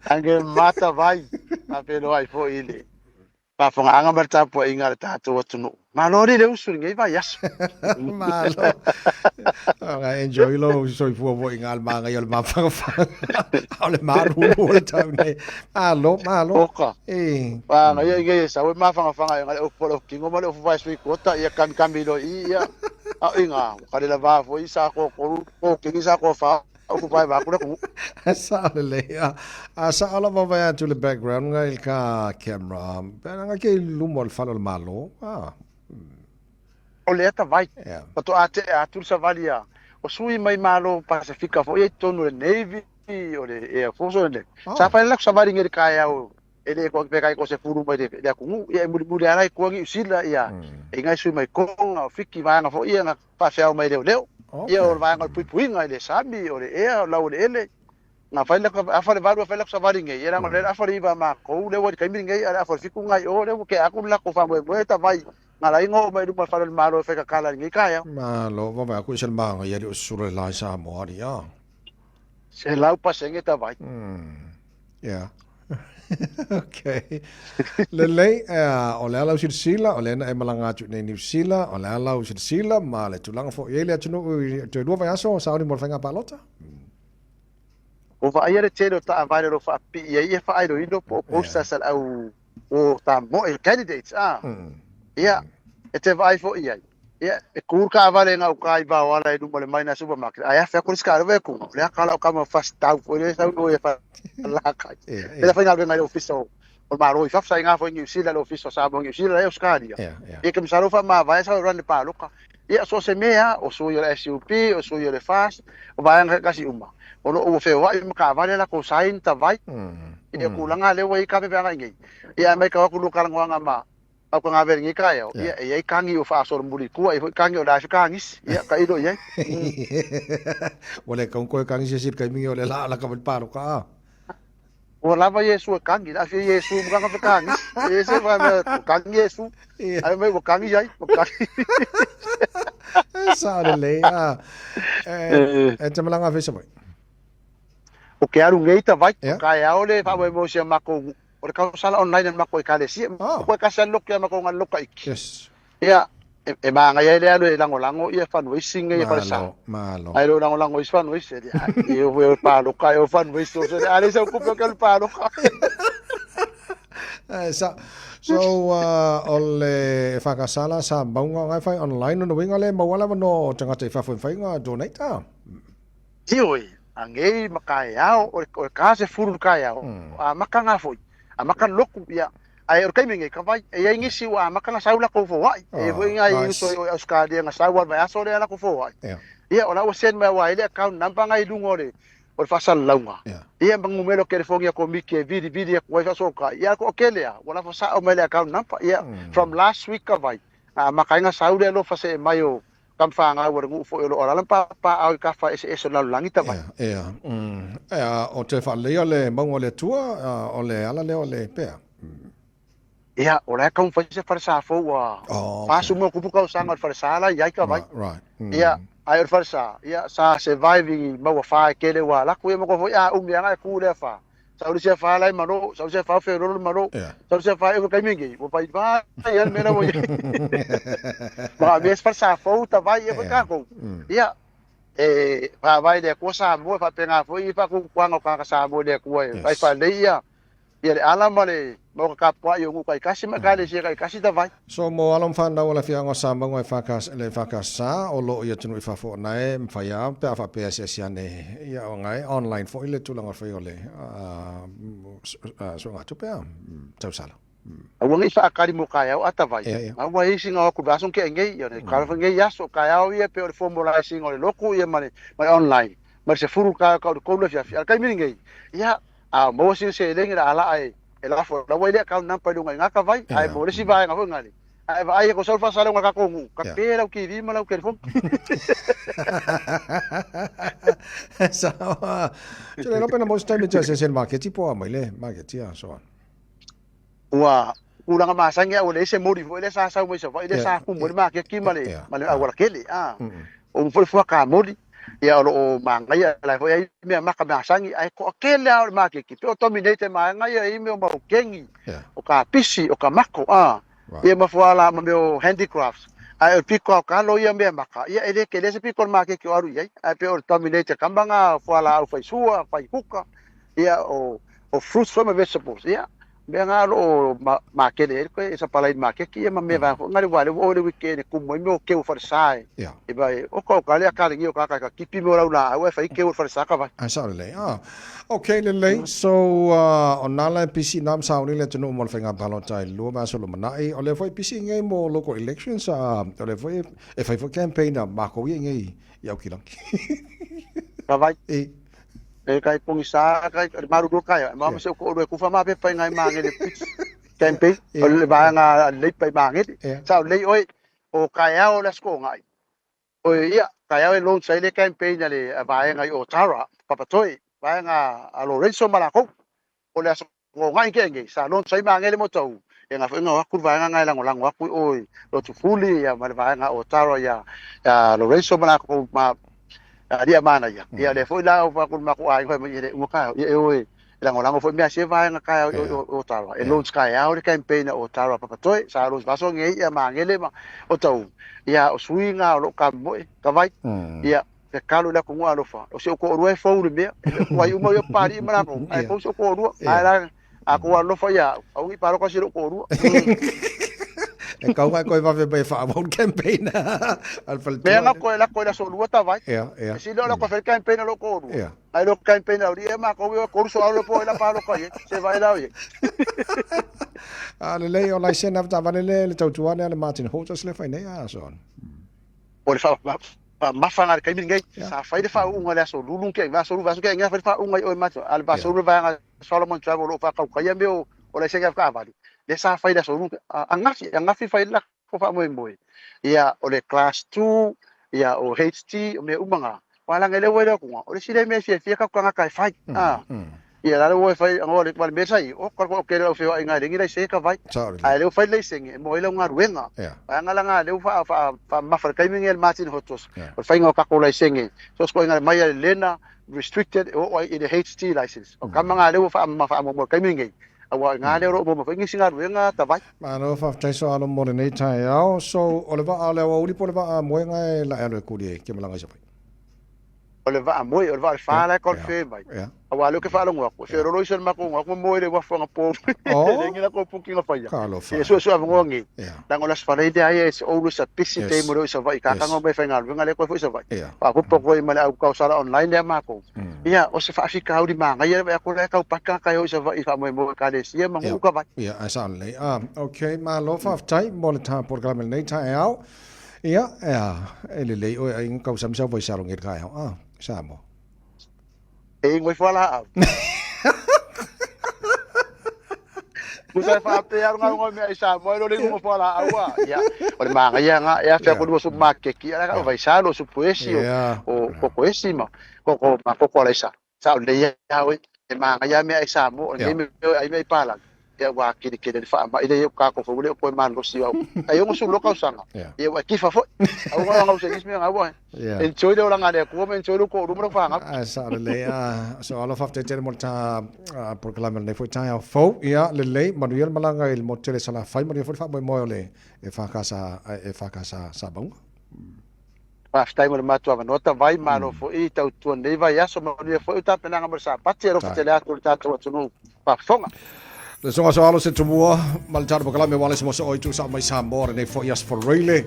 Ange mata vai, faafeiloai foi i le faafogaaga ma le tapuaiga a le tatou atunuu. Malo alii le usu i lenei vaiaso. Malo. Aga enjoy lo soifua foi ngā le māngai o le māwhangawhanga. O le maruru o le tau nei. Malo, malo. Oka. E. Māngai i ngai e sau e māwhangawhanga e ngā le ofu o kingo ma le ofu vai sui kota ia kami kami lo i ia. A i ngā, kare la vā foi sa ko koru, ko kingi sa ko wha. Upu pai va kula ku. Sa le le a. A sa ala va vai atu le background nga il ka camera. Pena nga ke lumo le falo le malo. Ah. O le ata vai. Yeah. Pa to ate a tu sa vali a. O sui mai malo Pasifika fo i tonu le Navy o le Air Force o le. Oh. Sa fai la sa vali ngeri kai au. Ele ko pe kai ko se furu mai le le akungu. Ia e muri muri ara i kuangi usila ia. E ngai sui mai konga o fiki vaanga fo ia nga faafeao mai leoleo. Ia o le vaega o le puipuiga i le sami, o le ea, o lau o le ele. Na fai laka, afa le valu, fai laka savali nei. Ia langa le afa le iva makou, le ua i kaimi nei, a le afa le fiku ngai o, le ua ke aku le lako faamoemoe ta vai. Nga la ingo o mai luma fale o le Malo e fai kakala i nei taeao. Malo, vaavaai aku i se maga ia le o sula le lae Samoa ali a. 100% ta vai. Yeah. Okay. Lelei, o le ala o silasila, o lea na e malaga atu nei Niu Sila, o le ala o silasila ma le tulaga foi i ai le atunuu i toe lua vaiaso o sauni mo le faiga palota. Ua vaaia le tele o taavale o lo o faapipii ai ia faailoilo po o posters a le au o tamoe candidates a. Ia, e te vaai foi i ai. Ia, e kū le taavale i gauta i Vaoala i luma o le Maina Supermarket, ae afe atu le isi taavale e kū, o le aka la o kama first tau foi lea e sau i o i Faleakai. Lea faigaluega i le ofisa o le Malo i fafo, sa i ina foi i Niu Sila, le ofisa o Samoa i Niu Sila, e Ausetalia. Ia, ke masalo faamavae sa run le paloka. Ia, so o se mea, o sui o le SUP, o sui o le FAST, o vaega taitasi uma, o lo o ua feoai ma taavale a latou sign, tavai, ia tulaga lea ua i ai ka pepe agai nei. Ia, ae matau atu lua talanoaga ma Au ka ngave lenei taeao, ia, e i ai kagi o faasolomuli i tua, e i ai foi kagi o le afe kagisi, ia, tailo i ai. Ua le kau koe kagisi e sili kaimi o le la la ka wali palo ka a. Ua lava Iesu e kagi, le afi Iesu mo kanga fe kagisi. E se fa me kagi Iesu. Ai mai ua kagi ai, ua kagi. E sa le le a. E e te malanga fe sa mai. O ke alu nei ta vai, ka e ao le fa mo sia mako O le kausala online a le makou Ekalesia, ko e kasi a loke a makou ngā loka iki. Yes. Ia, e māngai ai le alu e langolango ia fundraising ia falesa. Malo, malo. Ai lo langolango is fundraising, e o e paloka, e o fundraising, o se ale sa kupe o ke alu paloka. Sa, so, o le whakasala sa maunga ngai whai online no winga le maua lava no tangata i whafo i whainga donate a. Ioe, a ngei ma kaeao, o le ka se furu kaeao, a maka ngā foi, a maka loku, ia, ae o le taimi nei, ka vai, e i ai nisi ua amata na sau lakou foai, e i ai foi ngai uso i o i Australia na sau al vaiaso lea lakou foai. Ia, o la ua send mai aua ai le account number ngai i luga o le o le faasalalauga. Ia, ma numero kelefonia komiti e vilivili atu ai faasootai. Ia, ko o kele a, ua lafo sao mai le account number. Ia, from last week ka vai, na amata ai na sau lea alofa see mai o Tama whāngau a le nuu foi o lo o alala ma pāpāao i ka wha eseese o le lalolagi tavai. Ea, ea, ea, o te whaaleia le maunga o le Atua, o le ala lea o le pea. Ia, o la e taumafai se falesa fou ua Oh, okay. 40 ma tupu tausaga o le falesa la i ai ka vai. Right, right. Ia, ae o le falesa, ia, sa survive i maua wha e kele ua alaku, ia ma koe foi, a umi anga e ku lea wha. Sa uli sia fa lai malo, sa uli sia fa fe lolo malo, sa uli sia fa e kai mingi, ua pai vai ia le mea ua iai. Ma me fa sa fou ta vai e foi kākou. Ia, e faavae le Atua Samoa e faapena foi i faakukuaga o tagata Samoa i le Atua e fai faalelei ia ia le ala ma le ma ka tapuai o nuu taitasi ma ekalesia taitasi ta vai. So mo alo ma whanau o le whianga o Samoa e whakas, le whakasa o lo ia tunu i whafo na e mwhai a pe a whapea se asiane ia o ngai online fo i le tūlanga whai o le so ngā tupe a tausala. Aua nei whaakari mo kaeao ata vai. Ia, ia. Aua e isi ngā waku vaso ke ngei, ia ne kara ngei aso kaeao ia pe o le formalizing o le loku ia ma le ma le online. Ma le se furu ka ka o le koulu afiafi. Al kai miri ngei. Ia, a maua sina seleni la ala e e lafo la ua i le account number i luga i ngā vai, ae mo le isi vaega foi ngale. Ae vaai e ko sau faasalaga ka ko nuu, ka pe lau TV ma lau telefoni. Sawa. So le lope na most time te se se market po a mai le market ya so. Ua tulaga masani a ua leai se moli foi lea sa sau mai Savaii lea sa kumu ai le maketi ma le ma le aualakele a. O foi le fuakamoli. Ia o lo o manaia la foi ai mea maka masani ae toatele lava o le maketi pe o dominate e vaega ia i mea o maukeni, o kapisi, o kamako, a ia ma fualaau ma mea o handicrafts. Ae o le pito lava o talo ia mea maka, ia e le tele se pito o le maketi o alu i ai, ae pei o le dominate e kama na o fualaau faisua, faihuka, ia o fruits foi ma vegetables, ia mea na o lo o makele ai le sapalai i le maketi ia ma mea vaega foi na aua o lea ua oo i le weekend e tumu ai mea o keu o falesa e e oka oka le akalegi o tagata e ka kipi mea o laulaau ae fai keu o le falesa ka vai. Ae sao lelei. Ah. Ok, lelei. So, o nā la e pisi nā masauni le atunuu mo le faiga palota i le 2 vaiaso lumanai. O lea foi e pisi nei mo local elections, o lea foi e fai foi campaign a mākou ia nei i Aukilaki. Ka vai. E. E kai pogisa, kai malulu kai, ma ma se ko olu e kufa ma pe pai ngai mangele pitch campaign, o le vaega a lei pai mangele. Sa o lei oi, o kaeao o le aso ngai. O ia, kaeao e launch ai le campaign a le vaega i Otara, Papatoe, vaega a Lorenzo ma lakou. O le aso ngai ke nei, sa launch ai mangele mo tau. E ngā whainga o aku vaega ngai langolago aku i oi, Lotufuli ia ma le vaega o Otara ia, ia Lorenzo ma lakou ma alia mana ia. Ia le foi la o fa ku ma ku ai foi mai le uma ka ia e oi e langolago foi mea se vaega ka o Otara. E launch kaeao le campaign o Otara Papatoe, sa launch vaso ngei ia mangele ma o tau. Ia o suiga o lo ka moe ka vai. Ia te kalo le ku alofa. O se o ko rua e fou le mea. E ai uma ia pari ma lako. Ai fou se ko rua. Ai la a ko alofa ia au i paro ka se ko rua. E kau ngai koe vave mai whaamau campaign. Al fale Mea nga koe la koe la so lua ta vai. Ia, ia. E si lo la ko fel campaign lo ko rua. Ia. Ai lo campaign au ria ma ko wi ko so au lo po ila paro ka ye. Se vai la ye. A le lei o laisene avataavale le le tautuana a le Martin Hotas le fai nei a so. O le fa mafa nga le kaimi lenei sa fai le faauuga i le aso lulu ke aso lulu aso ke fai le faauuga i oe ma a le aso lulu vaega Solomon Travel o lo o faataukaia mea o laisene avetaavale lea sa fai i le aso lulu angafi angafi fai le lafo faamoemoe ia o le class 2 ia o HT o mea uma na aua leaga e le ua iloa atu o le isi lea mea e fiafia tatou tagata e fai a ia la le ua e fai o le mea sa i o ka o kele lau feoaiga e leai ni laisene ka vai ae lea ua fai le laisene e maua ai lau galuega vaega la na lea ua faamamafa i le taimi lenei e le Martin Hotos o le faiga o tatou laisene so o se ituaiga mai a le lena restricted e oo ai i le HT license o kama na lea ua faamamafa i le taimi lenei aua o i ina lea o lo o maua mai foi nisi galuega tavai. Malo faafetai Soalo mo lenei taeao. So o le vaa o le aoauli po o le vaa moega e lae alu e kuli e ke malaga i Savaii? O le vaa moe, o le vaa o le fa la e qualify mai. Aua o lea ou te faalogo atu, e feololo isi o le matou igoa atu ma moe i le uafu anapo. E leai ni latou booking na faia. E suesue avanoa nei. Leaga o le Aso Faraile lava ia it's always a busy day mo le o i Savaii. Kakanga mai e faigaluega lea koe foi i Savaii. Faaopoopo atu ai ma le au tausala online lea matou. Ia, o se faafitauli manaia le vaai atu la e tau paki tagata e o i Savaii i faamoemoe Ekalesia ma nuu ka vai. Ia, ae sao lelei. Ah, okay, malo faafetai mo le ta polokalame i lenei taeao. Ia, e lelei oe aiga kau sami sau vaisalo ngei le taeao. Ah, Samoa. E ingo ifo ala au. Musa e whaapea aru ngā mea i Samoa, e rore ingo fo ala au a. Ia, o le māngaia ngā, e awhea ko lua supermarket, ia raka o vaisalo, o supuesi, o kokoesi ma, koko, ma koko alaisa. Sa o lei ia oe, e māngaia mea i Samoa, o nei mea ai mea i Palangi. Ia ua kelikeli le faamai lea i kākou foi ua le o koe malosi au. Ai 60 tausaga. Ia ua kifa foi. Au ngā ngau se nisi mea ngā ua. Enjoy le olaga a le Atua ma enjoy lou toalua ma lau fanau. Ae sao lelei a so alofa faafetai tele mo le ta polokalame o lenei foi taeao fou. Ia lelei manuia le malaga i le motu tele Salafai manuia foi le faamoemoe o le EFKS EFKS Samauga. Faafetai mo le matou avanoa tavai, malo foi tautua lenei vaiaso, manuia foi o tapenaga mo le Sapati, alofa tele atu i le tatou atunuu faafofoga. Le Susuga Soalo Setumua ma le tatou polokalame ua alesi mo se oi tuusao mai Samoa lenei foi Aso Faraile.